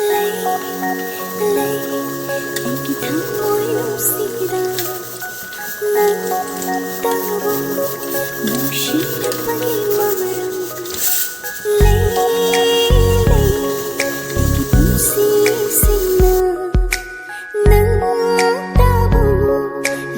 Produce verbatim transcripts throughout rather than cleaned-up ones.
ꯂꯩ, ꯂꯩ, ꯑꯩꯒꯤ ꯊꯃꯣꯏ ꯅꯨꯡꯁꯤꯗ ꯅꯪꯇꯕꯨ ꯅꯨꯡꯁꯤꯔꯛꯄꯒꯤ ꯃꯔꯝ꯫ ꯂꯩ, ꯂꯩ, ꯑꯩꯒꯤ ꯄꯨꯟꯁꯤꯁꯤꯅ ꯅꯪꯇꯕꯨ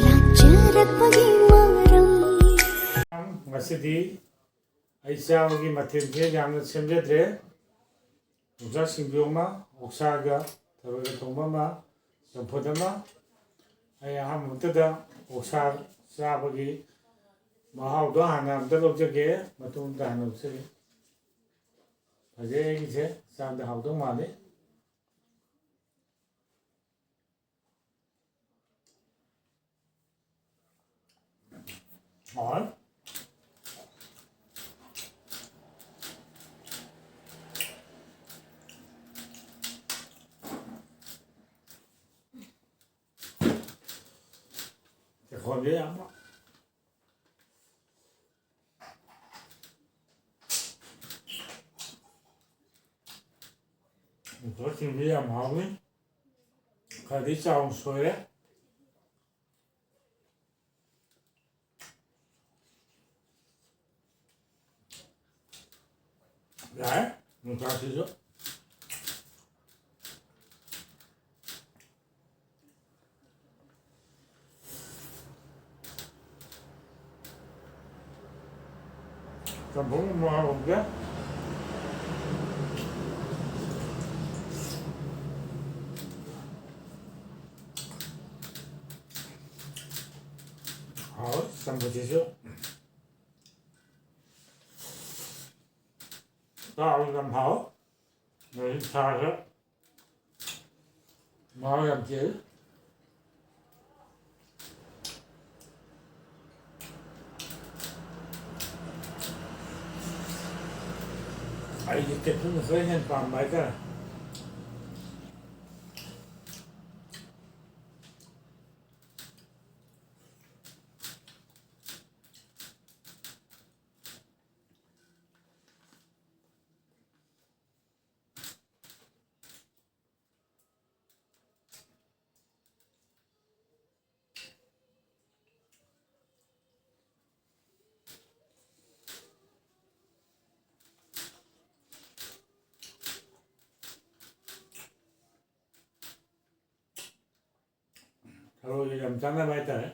ꯂꯥꯠꯆꯔꯛꯄꯒꯤ ꯃꯔꯝ꯫ ꯉꯁꯤꯗꯤ ꯑꯩ ꯆꯥꯕꯒꯤ ꯃꯊꯦꯜꯁꯦ ꯌꯥꯝꯅ ꯁꯦꯝꯖꯗ꯭ꯔꯦ꯫ ꯌꯣꯡꯆꯥꯛ ꯁꯤꯡꯖꯨ ꯑꯃ, ꯑꯣꯛꯁꯥꯒ ꯊꯔꯣꯏꯒ ꯊꯣꯡꯕ ꯑꯃ, ꯆꯝꯐꯨꯠ ꯑꯃ꯫ ꯑꯩ ꯑꯍꯥꯟꯕ ꯃꯛꯇꯗ ꯑꯣꯛꯁꯥ ꯆꯥꯕꯒꯤ ꯃꯍꯥꯎꯗꯣ ꯍꯥꯟꯅ ꯑꯝꯇ ꯂꯧꯖꯒꯦ, ꯃꯇꯨꯝ ꯑꯝꯇ ꯍꯥꯟꯅ ꯂꯧꯖꯒꯦ꯫ ꯐꯖꯩ, ꯑꯩꯒꯤꯁꯦ ꯆꯥꯕꯗ ꯍꯥꯎꯗꯧ ꯃꯥꯜꯂꯤ꯫ ꯍꯣꯏ꯫ ꯆꯦꯈꯣꯟꯁꯦ ꯌꯥꯝ ꯎꯁꯣꯏꯁꯤꯡꯁꯦ ꯌꯥꯝ ꯍꯥꯎꯏ꯫ ꯈꯔꯗꯤ ꯆꯥꯎꯅ ꯁꯣꯏꯔꯦ꯫ ꯌꯥꯏ, ꯌꯣꯡꯆꯥꯛꯁꯤꯁꯨ꯫ ꯆꯝꯐꯨꯠ ꯑꯃ ꯍꯧꯔꯒꯦ꯫ ꯍꯥꯎ, ꯆꯝꯐꯨꯠꯁꯤꯁꯨ꯫ ꯆꯥꯕ ꯌꯥꯝ ꯍꯥꯎ꯫ ꯑꯗꯩ ꯁꯥꯁꯨ ꯃꯍꯥꯎ ꯌꯥꯝ ꯆꯦꯜꯂꯤ꯫ ꯑꯩꯗꯤ ꯀꯦꯞꯁꯨꯜꯅ ꯈꯔ ꯍꯦꯟꯅ ꯄꯥꯝꯕ ꯍꯥꯏꯇꯥꯔꯦ꯫ ꯊꯔꯣꯏꯒ ꯌꯥꯝ ꯆꯥꯟꯅꯕ ꯍꯥꯏꯇꯥꯔꯦ꯫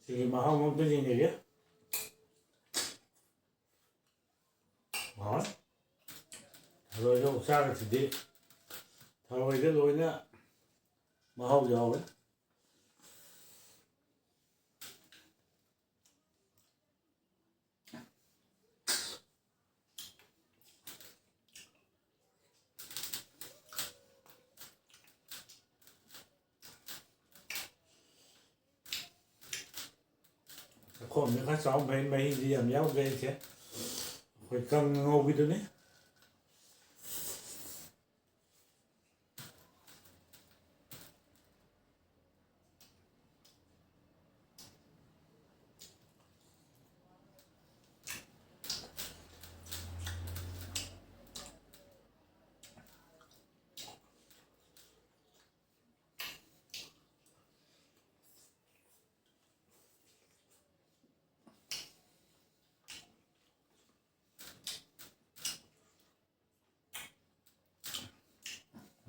ꯁꯤꯒꯤ ꯃꯍꯥꯎ ꯑꯝꯇ ꯌꯦꯡꯖꯒꯦ꯫ ꯍꯥꯎꯔꯦ꯫ ꯊꯔꯣꯏꯒ ꯑꯣꯛꯁꯥꯒꯁꯤꯗꯤ ꯊꯔꯣꯏꯗ ꯂꯣꯏꯅ ꯃꯍꯥꯎ ꯌꯥꯎꯔꯦ꯫ ꯆꯥꯛꯈꯣꯝꯁꯦ ꯈꯔ ꯆꯥꯎ ꯐꯩ, ꯃꯍꯤꯗꯤ ꯌꯥꯝ ꯌꯥꯎꯗ꯭ꯔꯦ ꯑꯩꯁꯦ꯫ ꯑꯩꯈꯣꯏ ꯀꯪꯅ ꯉꯧꯕꯤꯗꯨꯅꯤ꯫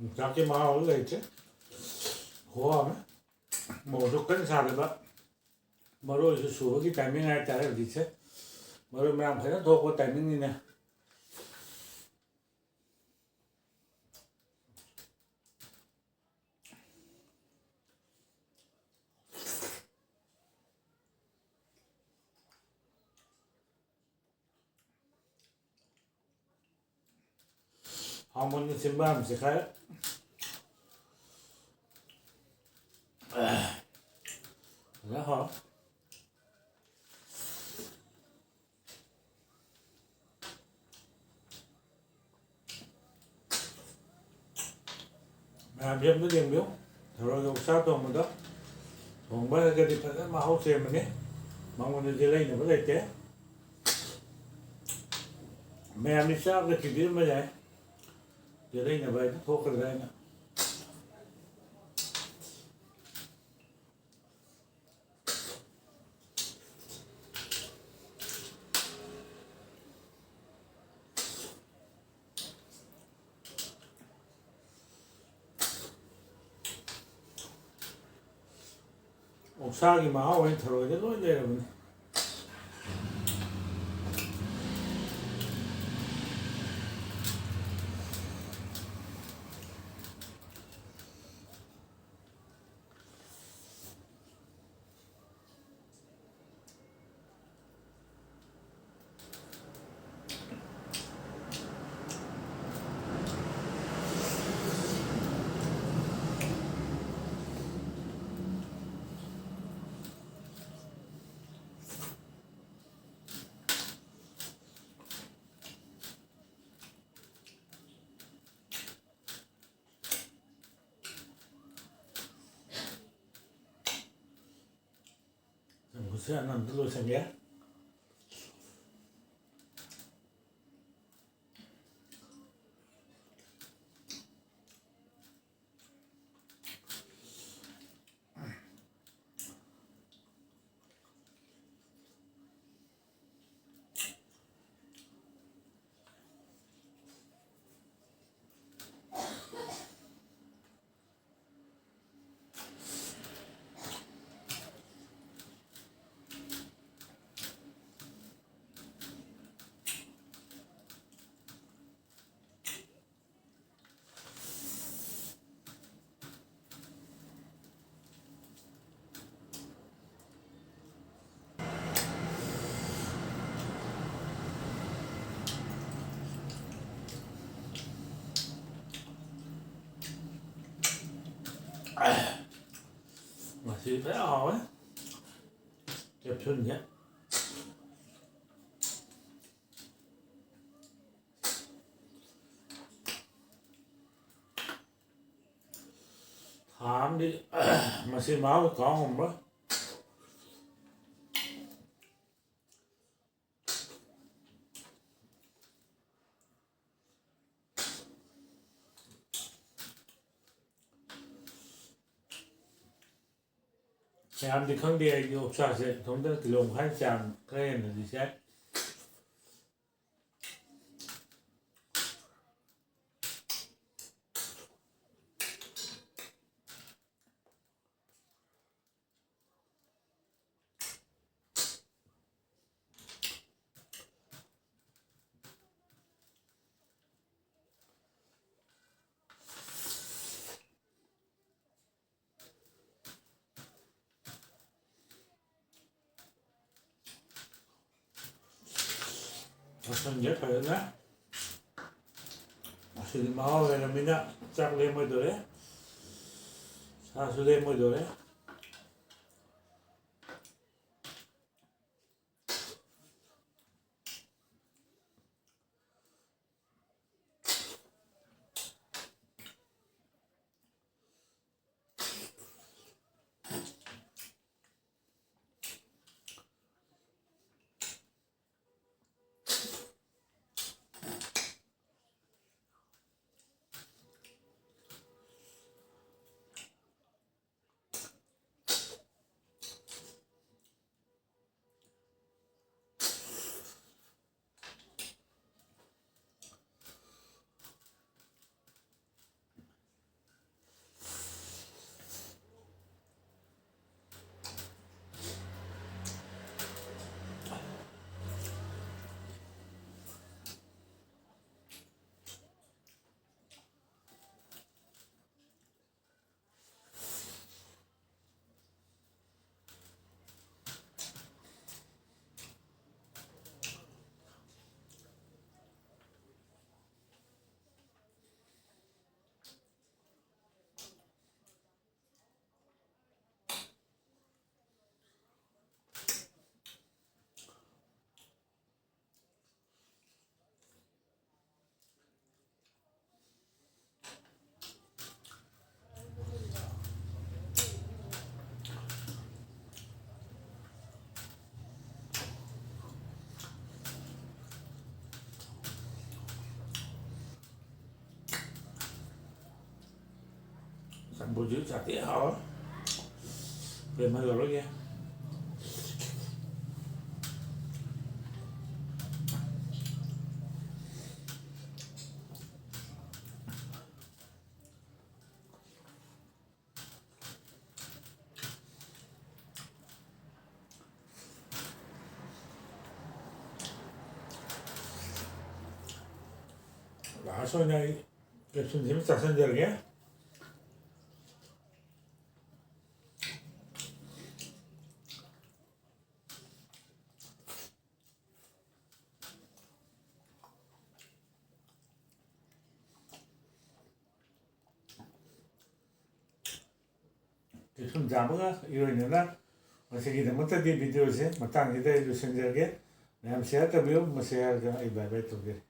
ꯌꯣꯡꯆꯥꯛꯀꯤ ꯃꯍꯥꯎ ꯂꯩꯇ꯭ꯔꯦ꯫ ꯈꯨꯍꯥꯎ ꯑꯃ꯫ ꯃꯣꯔꯣꯛꯁꯨ ꯀꯟꯅ ꯁꯥꯗꯕ꯫ ꯃꯔꯣꯏꯁꯨ ꯁꯨꯕꯒꯤ timing ꯍꯥꯏꯇꯥꯔꯦ ꯍꯧꯖꯤꯛꯁꯦ꯫ ꯃꯔꯣꯏ ꯃꯔꯥꯡ ꯐꯖꯅ ꯊꯣꯛꯄ timingꯅꯤꯅꯦ꯫ ꯍꯥꯎꯃꯟꯅ ꯆꯤꯟꯕꯥꯟꯁꯦ ꯈꯔ ꯐꯖꯅ ꯍꯥꯎꯔꯦ꯫ ꯃꯌꯥꯝꯁꯦ ꯑꯝꯇ ꯌꯦꯡꯕꯤꯌꯨ꯫ ꯊꯔꯣꯏꯒ ꯑꯣꯛꯁꯥ ꯊꯣꯡꯕꯗ, ꯊꯣꯡꯕ ꯍꯩꯔꯒꯗꯤ ꯐꯖꯅ ꯃꯍꯥꯎ ꯆꯦꯟꯕꯅꯤ꯫ ꯃꯉꯣꯟꯗ ꯌꯦꯠꯂꯩꯅꯕ ꯂꯩꯇꯦ꯫ ꯃꯌꯥꯝꯗꯤ ꯆꯥꯕꯗ ꯀꯤꯕꯤꯔꯝꯕ ꯌꯥꯏ, ꯌꯦꯠꯂꯩꯅꯕ ꯍꯥꯏꯗꯣ ꯊꯣꯛꯀꯗ꯭ꯔꯥ ꯍꯥꯏꯅ꯫ ꯑꯣꯛꯁꯥꯒꯤ ꯃꯍꯥꯎ ꯍꯥꯏꯅ ꯊꯔꯣꯏꯗ ꯂꯣꯏ ꯂꯩꯔꯕꯅꯤ꯫ ꯆꯝꯐꯨꯠꯁꯦ ꯑꯅꯝꯕ ꯂꯣꯏꯁꯟꯒꯦ꯫ ꯉꯁꯤ ꯐꯖꯅ ꯍꯥꯎꯋꯦ꯫ ꯀꯦꯞꯁꯨꯟꯁꯦ꯫ ꯊꯥ ꯑꯃꯗꯤ ꯃꯁꯤ ꯃꯍꯥꯎ ꯀꯥꯎ ꯉꯝꯃꯣꯏ꯫ ꯃꯌꯥꯝꯗꯤ ꯈꯪꯗꯦ, ꯑꯩꯗꯤ ꯑꯣꯛꯁꯥꯁꯦ ꯏꯊꯣꯝꯇ ꯀꯤꯂꯣ ꯃꯈꯥꯏ ꯆꯥꯡ ꯈꯔ ꯍꯦꯟꯅꯗꯤ ꯆꯥꯏ꯫ ꯃꯁꯟꯁꯦ ꯐꯖꯅ ꯑꯁꯤꯗꯤ ꯃꯍꯥꯎ ꯂꯩꯔꯝꯃꯤꯅ ꯆꯥꯛ ꯂꯦꯝꯃꯣꯏꯗꯧꯔꯦ, ꯁꯥꯁꯨ ꯂꯦꯝꯃꯣꯏꯗꯧꯔꯦ꯫ ꯕꯨꯖꯤꯌꯥ ꯆꯥꯇꯤ ꯍꯥꯎꯋꯦ꯫ ꯄꯦꯃ ꯂꯧꯔꯣꯏꯒꯦ꯫ ꯂꯥꯁ ꯑꯣꯏꯅ ꯑꯩ ꯀꯦꯞꯁꯨꯜꯁꯤꯃ ꯆꯥꯁꯤꯟꯖꯔꯒꯦ꯫ ꯀꯦꯞꯁꯨꯜ ꯆꯥꯕꯒ ꯏꯔꯣꯏꯅꯅ ꯉꯁꯤꯒꯤꯗꯃꯛꯇꯗꯤ ꯚꯤꯗꯤꯑꯣꯁꯦ ꯃꯇꯥꯡꯁꯤꯗ ꯑꯩ ꯂꯣꯏꯁꯤꯟꯖꯔꯒꯦ꯫ ꯃꯌꯥꯝ ꯁꯤꯌꯥꯔ ꯇꯧꯕꯤꯌꯨ꯫ ꯃꯁꯤ ꯍꯥꯏꯔꯒ ꯑꯩ ꯕꯥꯏ ꯕꯥꯏ ꯇꯧꯖꯔꯤ꯫